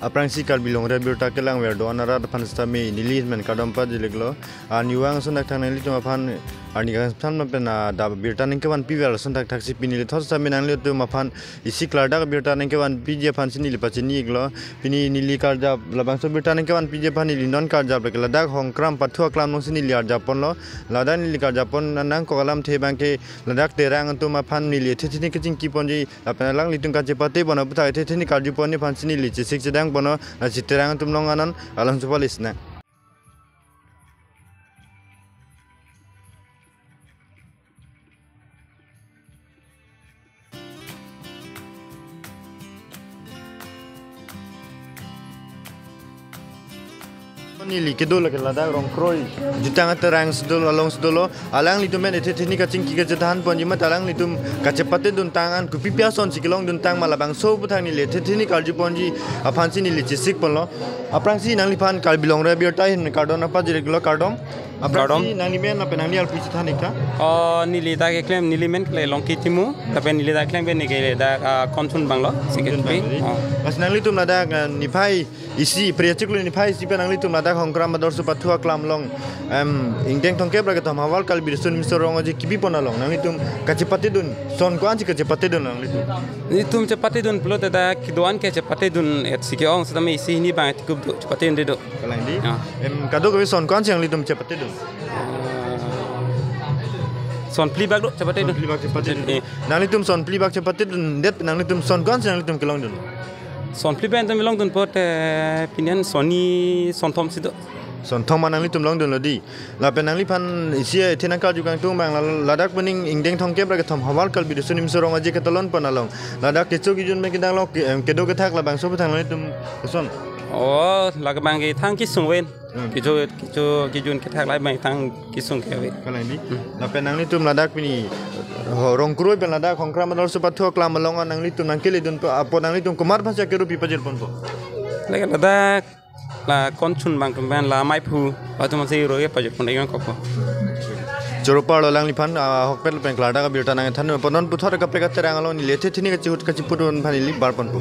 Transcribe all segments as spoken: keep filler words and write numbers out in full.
Aphrangsi Karbi Longri Abirta kelang ver do-an arat aphan sitame neli men kardom pajirlo. Arnivang ason thakthak nanglitum aphan arni kangtham pen adap abirta nangkevanpi ver ason thakthaksi pini neli thot sitame nanglitum aphan isi klardak abirta nangkevanpiji aphansi neli pachini-iklo. Pini neli karjap labangso abirta nangkevanpiji aphan neli non karjap lake ladak Hongkram Pathu Aklam alongsi neli arjap ponlo. Ladak neli karjap pon nangkok alamthe abangke ladak Terang atum aphan neli ethe thini kachingki ponji lapen alanglitum kachepate pon aputhak ethe thini karju ponji aphansi neli chesik chedang ponlo. Lasi Terang atum along anon alam chupalisna. Neli kedo lake ladak Rongkroi Jutang Aterang si dolo, alongsi dolo. Alanglitum men ethe thini kachingki kachethan ponji amat alanglitum kachepate duntang an kopi pi asonsi kelong duntang ma labangso aputhak neli ethe thini karju ponji aphansi neli chesik ponlo. Aphrangsi nangliphan Karbi Longri Abirta ahin kardom nangpajirlo, kardom. Aphrangsi Kardom. Nangli men lapen nangli arpu chethan-ik tha. Oh, neli ta keklem, neli men ke Longki Timung, lapen neli ta keklem pen neli ke ladak, ah, Konchun abanglo, Konchun secretary. Abang, jadi. Oh. Lasi nanglitum ladak, ah, niphai isi, pria chiklo niphai isi pen nanglitum ladak Hongkram Adorsho Pathu Aklam along, em, ingdeng thomkep ra kethom havar Karbi Riso Nimso Rong Aje kebi pon along nanglitum kachepate dun, son ko-ansi kachepate dun nanglitum? Nelitum chepate dun pulote dak kedo-an ke chepate dun-et si ke-ong sitame isi hini abang tikup do, chepate dunde do. Kalang di? Ya. Em, kadokave son ko-ansi nanglitum chepate dun? Ah, son phli bak do chepate dun. Son phli bak chepate dun. Eh. Nanglitum son phli bak chepate dundet, nanglitum son ko-ansi nanglitum kelong dun? Son phli pen atum kelong dun apot, eh, pini an son hini, son thom si do. Son thom ma nanglitum long dunlo di. Lapen nangliphan isi ethe nangkarju kangtung abang la-, ladak pining ingdeng thomkep ra kethom havar Karbi Riso Nimso Rong Aje ketalon pon along ladak kecho kejun pen kedang lo ke-, em, kedo kethak labangso aputhak nanglitum koson? Oh, lake abangke thang kesung ven. Hmm. Kecho, kecho kejun kethak la abang thang kesung ke ave. Kalang di. Hmm. Lapen nanglitum ladak pini, ho, Rongkroi pen ladak Hongkram Adorsho Pathu Aklam along nanglitum nangkele dun apot nanglitum komat aphansi kerupi pajir ponpo? Lake ladak la Konchun abang atum pen la maiphu atum aphansi ro ke pajir pon iknon kokpo. Choro parlo alangliphan, ah, ahokpet pen klardak abirta nangthan ponpo. Non puthot kaprek Terang along neli ethe thini kachihut kachipudun aphan neli bar ponpo.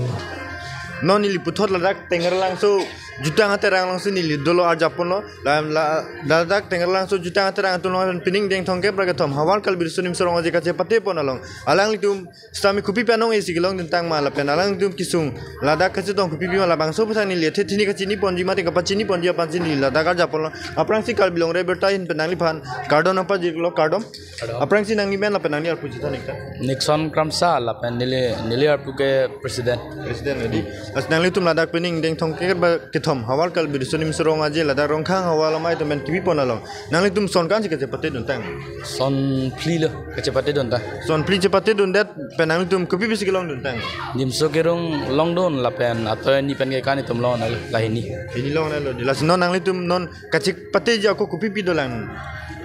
Non neli puthot ladak Tengralangso Jutang Aterang alongsi neli dolo arjap ponlo. La, la, ladak Tengralangso Jutang Aterang atum along pining ingdeng thomkep ra kethom havar Karbi Riso Nimso Rong Aje kachepate pon along alanglitum sitame kopi pi anong esi kelong duntang ma lapen alanglitum kesung ladak kachetong kopi pi ma labangso aputhak neli ethe thini kachini ponji mate kapachini ponji aphansi neli ladak arjap ponlo. Aphrangsi Karbi Longri Abirta ahin pen nangliphan kardom nangpajirlo, kardom. Kardom. Aphrangsi nangli men lapen nangli arpu chethan-ik tha. Nixon Kramsa lapen neli, neli arpu ke president. President lo di. Hmm. Lasi nanglitum ladak pining ingdeng thomkep ra kethom havar Karbi Riso Nimso Rong Aje ladak Rongkhang havar amei atum pen kebi pon along nanglitum son ko-ansi kachepate duntang? Son phli lo kachepate duntang. Son phli chepate dundet pen nanglitum kopi pisi kelong duntang? Nimso kerung long dun lapen atoi ni pen kekan itum long nanglo, la hini. Hini long nanglo di. Lasi non nanglitum non kachepateji ako kopi pi dolang?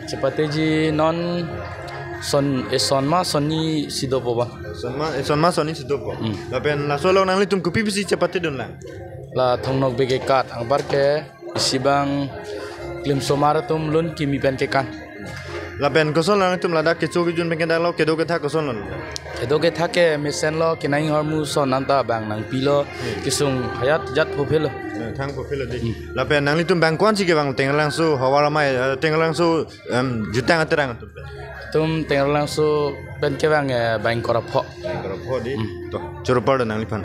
Chepateji non son, eh, son ma son hini si dopo abang. Son ma, eh, son ma son hini si dopo. Hmm. Lapen laso along nanglitum kopi pisi chepate dunlang? La thongnok bek kekat, anparke isi abang klimsomar atum lun kimi pen kekan. Lapen koson nanglitum ladak kecho kejun pen kedang lo, kedo kethak koson lo? Kedo kethak ke mesen lo, kenang hormu son anta abang nangpilo, hmm, kesung hayat jat phophelo. Eh, thang phophelo di. Hmm. Lapen nanglitum abang ko-ansi kevang Tengralangso havar amei, eh, Tengralangso, em, Jutang Aterang atum pen? Itum Tengralangso pen kevang, eh, bang ingkoi ra pho. Bang ingkoi ra pho di. Hmm. To, choro parlo nangliphan.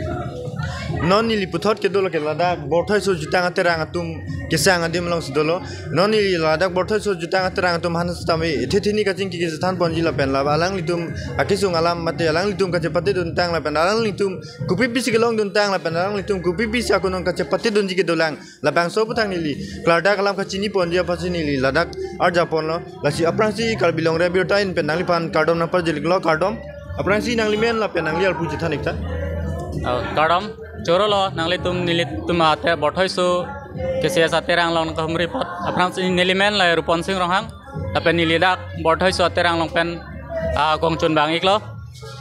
Non neli puthot kedo lake ladak Borthoiso Jutang Aterang atum kesang adim alongsi dolo. Non neli ladak Borthoiso Jutang Aterang atum aphan sitame ethe thini kachingki kachethan ponji lapen la alanglitum akesung alam mate alanglitum kachepate duntang lapen alanglitum kopi pisi kelong duntang lapen alanglitum kopi pisi ako non kachepate dunji kedolang, labangso aputhak neli klardak alam kachini ponji aphansi neli ladak arjap ponlo. Lasi aphrangsi Karbi Longri Abirta ahin pen nangliphan kardom nangpajirlo, kardom. Aphrangsi nangli men lapen nangli arpu chethan-ik tha. Oh, kardom. Choro lo nanglitum, nelitum ate Borthoiso K C S Aterang along nangkahumri apot. Aphrangsi neli men la Rupon Sing Ronghang. Lapen neli dak Borthoiso Aterang along pen, ah, kongchun bang-iklo.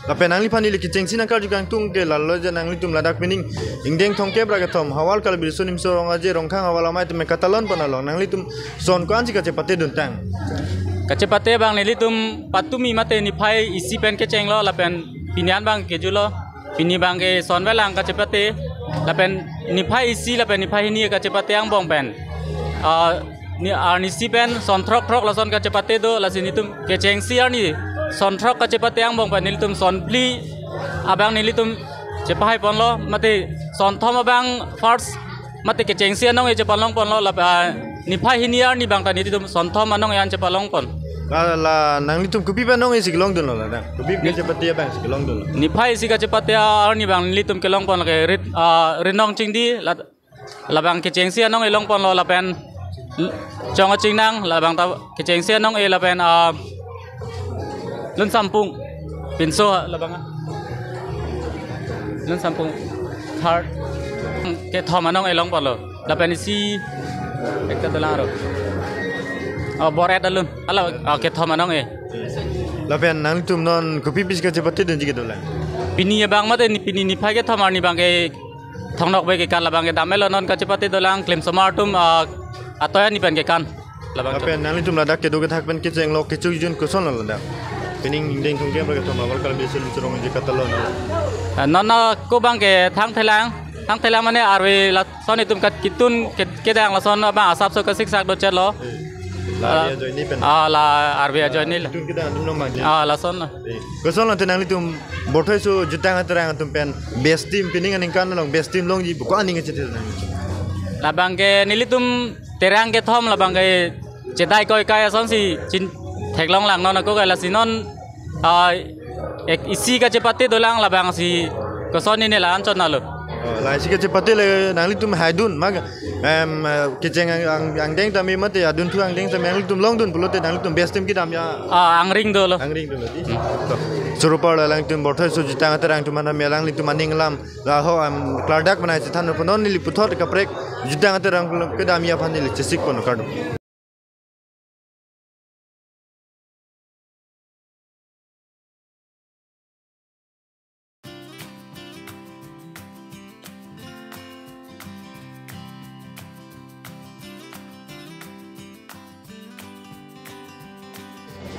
Lapen nangliphan neli kechengsi nangkarju kangtung ke lalo je nanglitum ladak pining ingdeng thomkep ra kethom havar Karbi Riso Nimso Rong Aje Rongkhang havar amei atum pen katalon pon along nanglitum son ko-ansi kachepate duntang? Kachepate abang nelitum patumi mate niphai isi pen kechenglo lapen pini an abang kejulo. Pini abangke son velang kachepate. Lapen niphai isi lapen niphai hini kachepate angbong pen, ah, ni arnisi pen son throk throk lason kachepate do, lasi nelitum kechengsi arni son throk kachepate angbong pen nelitum son phli abang nelitum chepahai ponlo, mate son thom abang first, mate kechengsi anong-e chepanlong ponlo, lap-, ah, niphai hini arni abang ta nelitum son thom anong-e an chepanlong pon. La, la, nanglitum kopi pen anong-e si kelongdunlo la, nang? Kopi pen Ni- kachepate abang si kelongdunlo? Niphai isi kachepate arni abang nelitum kelong pon lake Rit-, ah, Rinong Chingdi, la, labang kechengsi anong-e long ponlo lapen L-, Chong Achingnang, labang ta kechengsi anong-e lapen, ah, Lun Sampung. Pinso labang, ah. Lun Sampung. Third. Kethom anong-e long ponlo. Lapen isi ekta dolang aro. Oh, Boret alun. Hala, oh, kethom anong-e. Lapen nanglitum non kopi pisi kachepate dunji kedolang? Pini abang mate ni pini niphai kethom arni abang ke Thong Nokbe kekan, labang ke dam-etlo, non kachepate dolang klim somar atum, ah, atoya ni pen kekan. Labang Lapen nanglitum ladak kedo kethak pen kechenglo, kecho kejun kosonlo ladak? Pining ingdeng thomkep ra kethom Havar Karbi Riso Nimso Rong Aje katalon. Ah, non ako abang ke thangthelang, thangthelang mane arve lason itum kat kitun ke-, kedang lason abang asapso kasiksak dochetlo. Eh, la Ah, arve ajoine pen. Ah, la arve ajoine la. Kitun kedang atum nang mangji. Ah, lason la. Eh, kosonlo te nanglitum Borthoi so Jutang Aterang atum pen best team, pining aningkan along best team longji pu ko-an aning kachethe nang? Labang ke nelitum Terang kethom labang ke chedai koi kai asonsi chin theklong lang, non ako ke lasi non, ah, ek isi kachepate dolang, labangsi koson ini la anchot nalo. Oh, la isi kachepate le nanglitum haidun ma, em, eh, kecheng ang, ang, angdeng tame mate adunthu angdeng tame nanglitum longdun pulote nanglitum best team kedam ya? Ah, angring dolo. Angring dolo di. Hmm. To. Choro parlo alanglitum Borthoi so Jutang Aterang atum aphan me alanglitum aning alam la ho, em, klardak mane chethan pon, non neli puthot kaprek Jutang Aterang kedam ya aphan neli chesik pon kardom.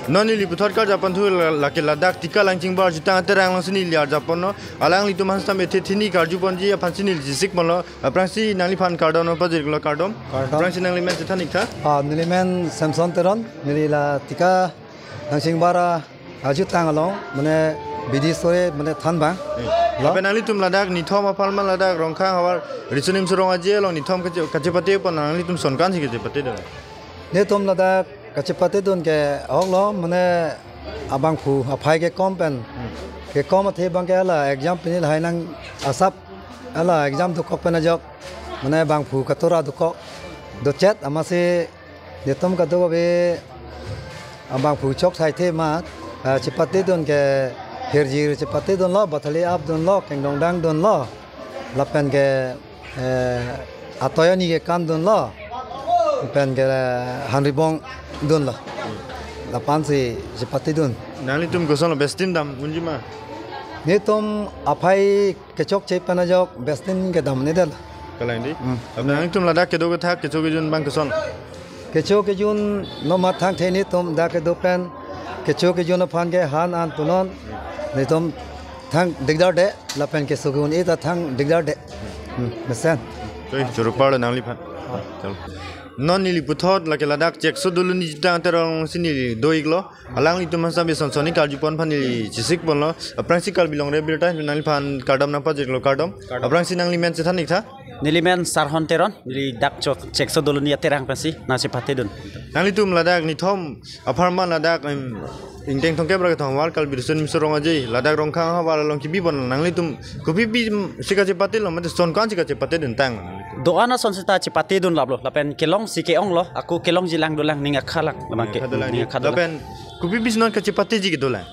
Non neli puthot karjap ponthu la-, lake ladak Tika Langchingbar Jutang Aterang alongsi neli arjap ponlo. Alanglitum aphan sitame the thini karju ponji aphansi neli chesik ponlo. Aphrangsi nangliphan kardom nangpajirlo, kardom. Kardom. Aphrangsi nangli men chethan iktha. Ah, neli men Samson Teron, neli la Tika Langchingbar ajutang along, mane bidi sore, mane thanbang. Eh. Lo. Lapen nanglitum ladak nithom apharman ladak Rongkhang Havar Riso Nimso Rong Aje along nithom kache-, kachepate pon, nanglitum son ko-ansi kachepate do? Nelitum ladak kachepate dun ke ahoklo, mane abangphu aphai kekom pen. Hmm. Kekom athe abang ke hala exam pini lahai nang asap, hala exam dokok pen ajok, mane bangphu katura dokok dochet, amatsi nelitum kadokave abangphu chok thaithe ma, ah, chepate dun ke hirjir chepate dunlo, bathali ap dunlo, kengdongdang dunlo, lapen ke, eh, atoya ni kekan dunlo, pen ke, eh, hanribong dunlo. Laphansi chepate dun. Nanglitum kosonlo, best team dam unji ma? Nelitum aphai kechokche pen ajok best team kedam-edetlo. Kalang di? Hmm. Apni nanglitum ladak kedo kethak kecho kejun abang koson? Kecho kejun non mathang the, nelitum dak kedo pen kecho kejun aphan ke han an punon. Nelitum thang dikdar de, lapen keso ke-un-e ta thang dikdar de. Hmm, mesen. Oi, choro parlo nangliphan. Chalo. Non neli puthot lake ladak Chekso Doloni Jutang Aterang alongsi neli do-iklo. Alanglitum aphan sitame son sonni karju pon aphan neli chesik ponlo. Aphrangsi Karbi Longri Abirta nangliphan kardom nangpajirlo, kardom. Kardom. Aphrangsi nangli men chethan iktha. Neli men Sarhon Teron, neli dak chok Chekso Doloni Aterang pensi nangchepate dun. Nanglitum ladak nithom apharman ladak, em, ingdeng thomkep ra kethom Havar Karbi Riso Nimso Rong Aje ladak Rongkhang Havar along kebi pon, nanglitum kopi pisi kachepatelo, mate son ko-ansi kachepate dun tang? Do-an ason seta chepate dun laplo, lapen kelongsi ke-onglo, ako kelongji lang dolang, ning akha lang, labang ke, ning akha dolang. Ning akha dolang. Lapen kopi pisi non kachepateji kedolang?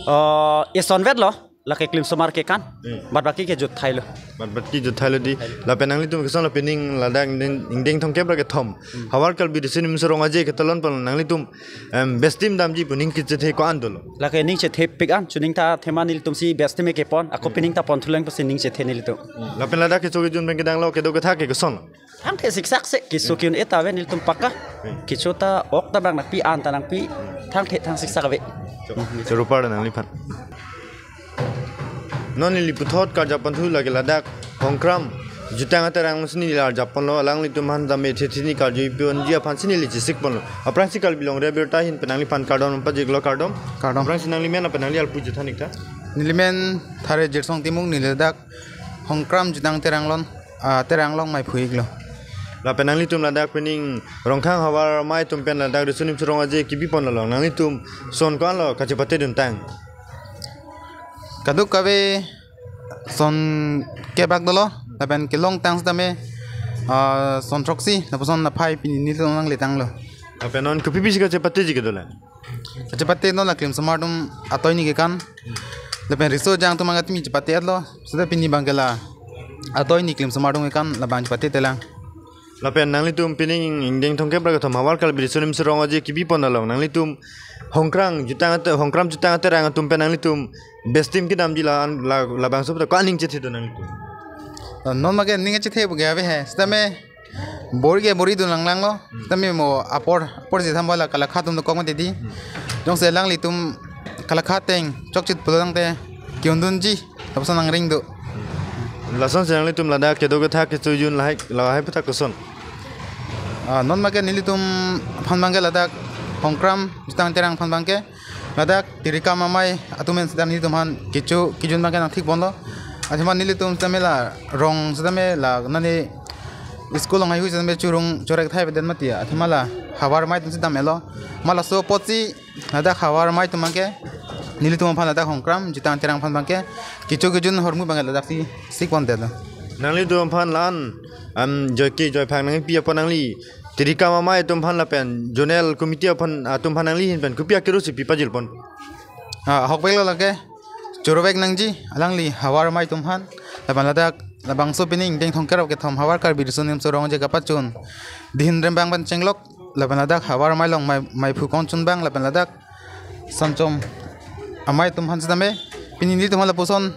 Eh, eson vetlo, lake klim somar kekan, hmm, bad baki ke jut thailo. Bad baki jut thailo di. Lapen nanglitum kosonlo pining ladak ingdeng, ingdeng thomkep ra kethom, hmm, Havar Karbi Riso Nimso Rong Aje ketalon pon nanglitum, em, best team damji pu ning kechethe ko-an dolo? Lake ning chethe pik an, chuning ta thema nelitumsi best team kepon, ako, hmm, pining ta pon thulang pusi ning chethe nelitum. Hmm. Lapen ladak kecho kejun pen kedanglo, kedo kethak ke kosonlo? Thangthe siksak se, keso ke-un-e ta ave nelitum pakka. Hmm. Kecho ta ok ta bang nangpi, an ta nangpi, thangthe thang siksak ave. Cho-, choro parlo nangliphan. Non neli puthot karjap ponthu lake ladak Hongkram Jutang Aterang si neli arjap ponlo, alanglitum aphan tame thethi ni karju pi-onji aphan si neli chesik ponlo. Aphrangsi Karbi Longri Abirta ahin pen nangliphan kardom pajirlo, kardom. Kardom. Aphrangsi nangli men lapen nangli alpu chethan ik tha. Neli men Thare Jirsong Timung, neli ladak Hongkram Jutang Aterang along, ah, Aterang along maiphu iklo. Lapen nanglitum ladak pining Rongkhang havar amei atum pen ladak riso nimso rong aje kebi pon along nanglitum son ko-an lo kachepate dun tang? Kadokave son kebak dolo, lapen kelong tang sitame, ah, son throksi, lapuson aphai pini nelitum nangle tanglo. Lapen non kopi pisi kachepate ji kedolang? Kachepate non la klimsomar atum atoi ni kekan. Lapen riso jang atum angat mi chepate lo. Sita pini abang ke la atoi ni klimsomar atum kekan, labang chepate telang. Lapen nanglitum pining ingdeng thomkep ra kethom havar Karbi riso nimso rong aje kebi pon along nanglitum Hongkram Jutang Ate-, Hongkram Jutang Aterang atum pen nanglitum best team kedamji la, la, labangso pu ta ko-an aning chethe do nanglitum? Non make aning chethe pu ke ave he. Sitame bor ke bor-i dun langlang lo. Sitame mo apor, apor je tham bala kalakha atum dokok mati di. Jongsi alanglitum kalakha ateng chokchit pulo tangte ke-un dunji, lapuson nangring do. Lasonsi nanglitum ladak kedo kethak kechojun lahai, lahai aputhak koson? Ah, non make nelitum aphan abang ke ladak Hongkram Jutang Aterang aphan abang ke ladak Tirikam Amei atum pen sita nelitum aphan kecho kejun abang ke nangthik ponlo. Athema nelitum sitame la rong sitame la nani school along haihui sitame churung chorek thai beden mati, athema la havar amei atum si dam-etlo. Ma laso apotsi ladak havar amei atum abang ke nelitum aphan ladak Hongkram Jutang Aterang aphan abang ke kecho kejun ahormu abang ke ladak si sik pon det lo. Nanglitum aphan la-an, am, joike joiphang nangpi apot nangli Tirikam Amei atum aphan lapen zonal committee aphan, atum aphan nangli ahin pen kopi akero si pi pajir pon? Ah, ahokpet lo lake. Choro vek nangji alangli havar amei atum aphan. Lapen ladak labangso pining ingdeng thomkep ra kethom havar Karbi riso nimso rong aje kapachun dihin rembang pen chenglok, lapen ladak havar amei along mai, maiphu kongchun abang, lapen ladak Sanchom Amei atum aphan sitame pini nelitum aphan lapuson,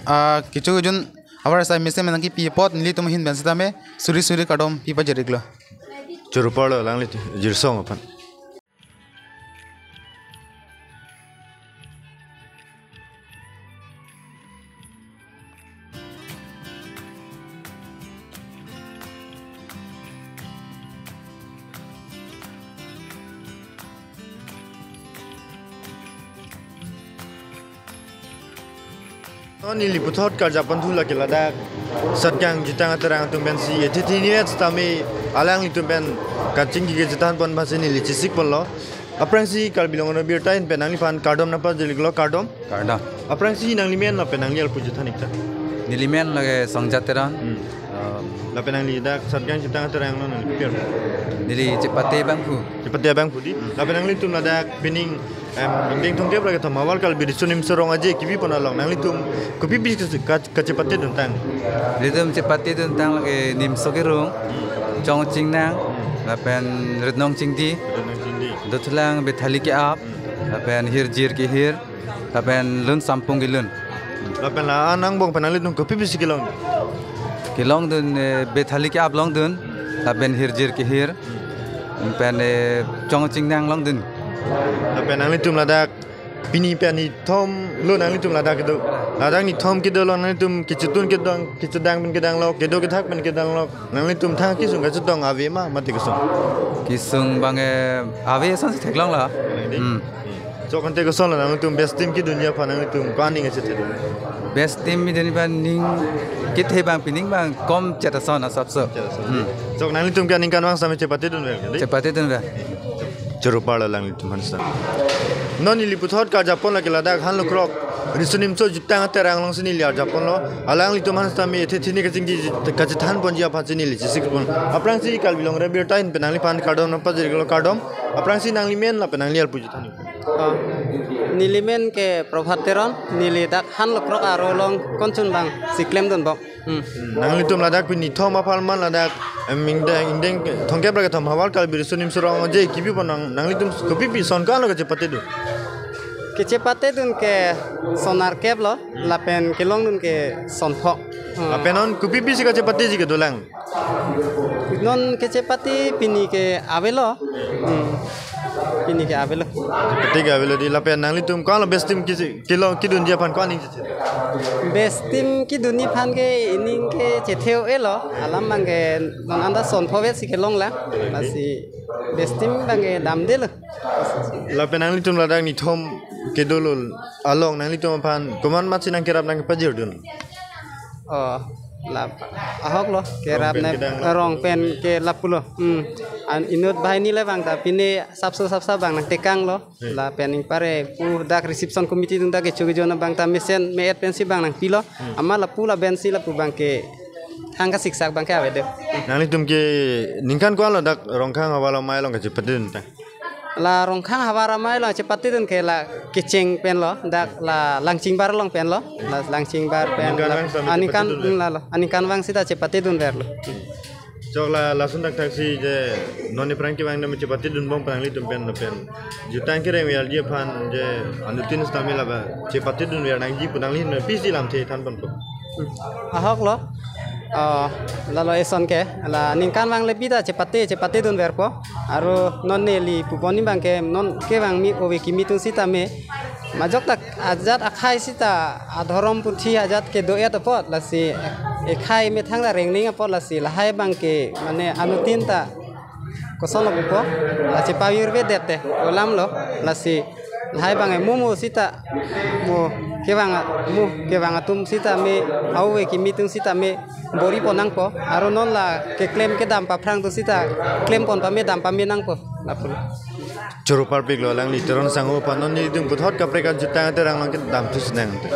ah, kecho kejun havar asai mesen nangkepi apot nelitum ahin pen sitame suri suri kardom pi pajir iklo. Choro parlo alangli Jirsong aphan. Non neli puthot karjap ponthu lake ladak Satgang Jutang Aterang atum pensi ethe thini et sitame alanglitum pen kachingki kachethan pon aphansi neli chesik ponlo. Aphrangsi Karbi Longri Abirta ahin pen nangliphan kardom nangpajirlo, kardom. Kardom. Aphrangsi nangli men lapen nangli alpu chethan ik tha. Neli men lake Songjat Teron. Hmm. Um, Lapen nangli dak Satgang Jutang Aterang along nangli kopi ar? Neli chepate abangphu. Chepate abangphu di. Lapen nanglitum ladak pining, em, ingdeng thomkep ra kethom havar Karbi riso nimso rong aje kebi pon along nanglitum kopi pisi ka, ka, kachepate dun tang? Nelitum chepate dun tang lake nimso kerung, chong chingnang, lapen ritnong chingdi, ritnong chingdi, dothulang bethali ke-ap, lapen hirjir kehir, lapen lun sampung kelun. Lapen la-an angbong pen nanglitum kopi pisi kelong? Kelong dun, eh, bethali ke-ap long dun, lapen hirjir kehir, pen, eh, chong chingnang long dun. Lapen nanglitum ladak pini pen nithom lo nanglitum ladak kedo. Ladak nithom kedo lo nanglitum kechotun kedang, kechedang pen kedang lo, kedo kethak pen kedang lo. Nanglitum thang kesung kachetong ave ma, mati kesung? Kesung abang, eh, ave ason si theklong lo. Ave di? Hmm. Chok ante koson lo nanglitum best team kedunji aphan nanglitum ko-an aning chethe do? Best team kedunji aphan ning kethe abang pining abang komchet ason asapso. Komchet ason. Hmm. Chok nanglitum ke aningkanvang sitame chepate dunver, di? Chepate dunver. Choro parlo alanglitum aphan sitame. Non neli puthot karjap pon lake ladak Hanlokrok riso nimso Jutang Aterang alongsi neli arjap ponlo. Alanglitum aphan sitame ethe thini kachingki kachethan ponji aphansi neli chesik pon. Aphrangsi Karbi Longri Abirta ahin pen nangliphan kardom nangpajirlo, kardom. Aphrangsi nangli men lapen nangli alpu chethan ik. Ah, neli men ke Prabhat Teron, neli dak Hanlokrok aro along kongchun abangsi klem dunbom. Hmm. Nanglitum ladak pini nithom apharman ladak, em, ingdeng, ingdeng thomkep ra kethom havar Karbi riso nimso rong aje kebi pon nang, nanglitum kopi pisi son ko-an lo kachepate dun? Kachepate dun ke son arkep lo, lapen kelong dun ke son pho. Hmm. Lapen non kopi pisi kachepateji kedolang? Non kachepate pini ke avelo. Hmm. Pini ke avelo. Chepate ke avelo dei, lapen nanglitum ko-an lo best team kisi, kelong kedunji aphan ko-an ning chethe? Best team kedunji aphan ke ining ke chethe-o-e lo. Alam abang ke non anta son pho vet si kelong lang. Lasi best team abang ke damde lo. Lapen nanglitum ladak nithom kedo lo along nanglitum aphan komat mat si nangkerap nangpajirdun? Oh, la ahok lo, kerap Rong pen ne kedang lo. Rong pen ke lapu lo. Hmm. An inut banghini le abang ta pine sapso sapsa abang nangtekang lo. Hmm. Lapen ingpare pu dak reception committee atum dak kecho kejon abang ta mesen me-et pensi abang nangpilo. Hmm. Amat lapu lapen si lapu abang ke thang kasiksak abang ke avedet. Nanglitum ke ningkan ko-an lo dak Rongkhang Havar Amei along kachepatedun ta? La Rongkhang Havar Amei along chepatedun ke la kecheng pen lo, dak la Langchingbar along pen lo, la Langchingbar pen Aningkan la, vang sitame aningkan, chepatedun pen. Hmm, la lo, aningkan vang sita chepatedun ver lo. Chok la, lason thakthak si je non aphrang kevang dam chepatedun bom pen nanglitum pen lapen jutang kereng verji aphan je anuttin sitame laba chepatedun ver nangji pu nangli hin pisi lamthe than ponpo? Ahok lo. Ah, lalo eson ke, la ningkan vang le bida chepate, chepatedun verpo. Aru non neli pupon ni abang ke, non kevang kimi ove kimi atum sitame majok dak ajat akhei sita adhorom puthi ajat kedo-et apot, lasi ekhei methang ta rengning apot, lasi lahai abang ke mane anuttin ta koson lo pupo, la chepavirvedet te, olam lo, lasi lahai abang ke mo mo sita, mo kevang a-, mo kevang atum sitame, ove kimi atum sitame bor-i pon nangpo, aru non la keklem kedam paphrang atum sita klem pon pame dam pame nangpo, lapu lo. Choro parpik lo alangli Teron Sangho aphan, non nelitum puthot kaprek ajutang aterang along kedam thu sinang te.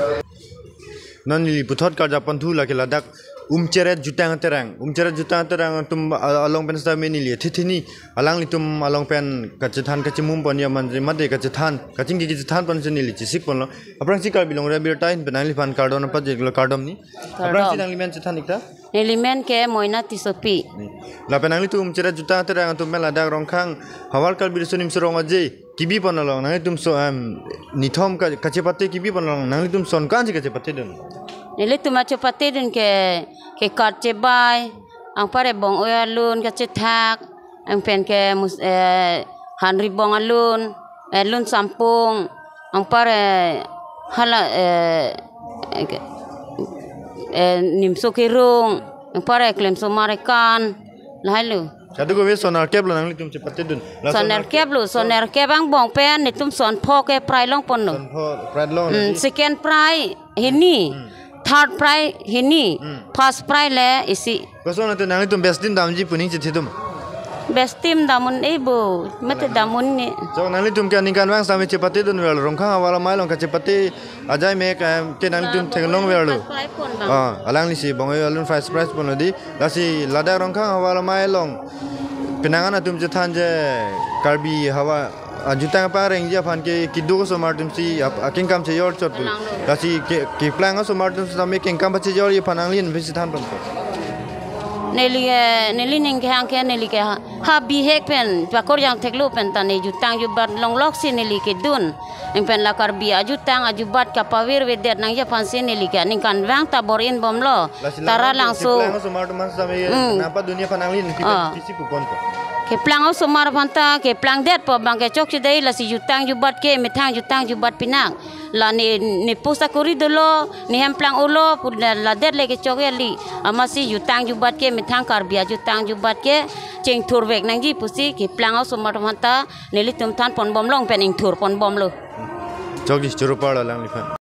Non neli puthot karjap pon thu lake ladak Umcheret Jutang Aterang. Umcheret Jutang Aterang atum a-, along pen sitame neli thithini alanglitum along pen kachethan kachimum pon ya manjri mate kachethan, kachingki kachethan pon si neli chesik ponlo. Aphrangsi Karbi Longri Abirta ahin pen nangliphan kardom pajirlo, kardom ni. Kardom. Aphrangsi nangli men chethan ik ta? Neli men ke Moina Tissopi. Lapen nanglitum Umcheret Jutang Aterang atum pen ladak Rongkhang Havar Karbi Riso Nimso Rong Aje kebi pon along nanglitum so, em, nithom ka-, kachepate kebi pon along nanglitum son ko-an si kachepatedun? Nelitum achepatedun ke, ke kar chebai, anpare bong-oi alun kachethak, anpen ke mus-, eh, hanribong alun, eh, lun sampung, anpare hala, eh, eh, ke, eh, nimso kerung, anpare klemsomar ekan, lahai lo. Kadokave son nerkep lo nanglitum chepatedun? La son nerkep lo, son nerkep angbong pen netum son pho ke prize long ponlo. Son pho prize long. Hmm, lagi? Second prize hini, hmm, third prize hini, hmm, first prize le isi. Koson ante nanglitum best team damji pu ning chethe dum? Best team dam un-e bo, mate dam un-e. So nanglitum ke aningkan vang sitame chepatedun verlo, Rongkhang Havar Amei along kachepate ajai me ke, em, ke nanglitum theklong verlo. First prize pon bang. Ah, alanglisi bong-oi alun first prize ponlo dei. Lasi ladak Rongkhang Havar Amei along penang an atum chethan je Karbi havar ajutang parengji aphan ke keduk osomar atum si ap-, akengkam chejor chot pu. Alang lo. Lasi ke, keplang osomar atum sitame kengkam pachejorji aphan nangli hin pisi than ponpo? Neli, eh, neli ning kehang ke neli ke ha, ha bihek pen pakor jang theklo pen ta ne jutang jubat longlok si neli kedun. Anpen la Karbi ajutang ajubat kapavirvedet nangji aphan si neli ke aningkan vang ta bor-i bomlo. Lasi Tara lang Langso. Keplang osomar atum sitame, hmm, nangpadunji aphan nangli hin pi pen, ah, pisi pu ponpo? Keplang osomar aphan ta keplangdetpo abang ke chokche dei, lasi jutang jubat ke methang jutang jubat pinak. La ne, ne post akori dolo, ne hem plang-olo pu la, ladet le kechok kali. Amatsi jutang jubat ke methang Karbi ajutang jubat ke chengthurvek nangji pusi keplang osomar aphan ta nelitum than pon bomlo pen ingthur pon bomlo. Chokche, choro parlo alangliphan.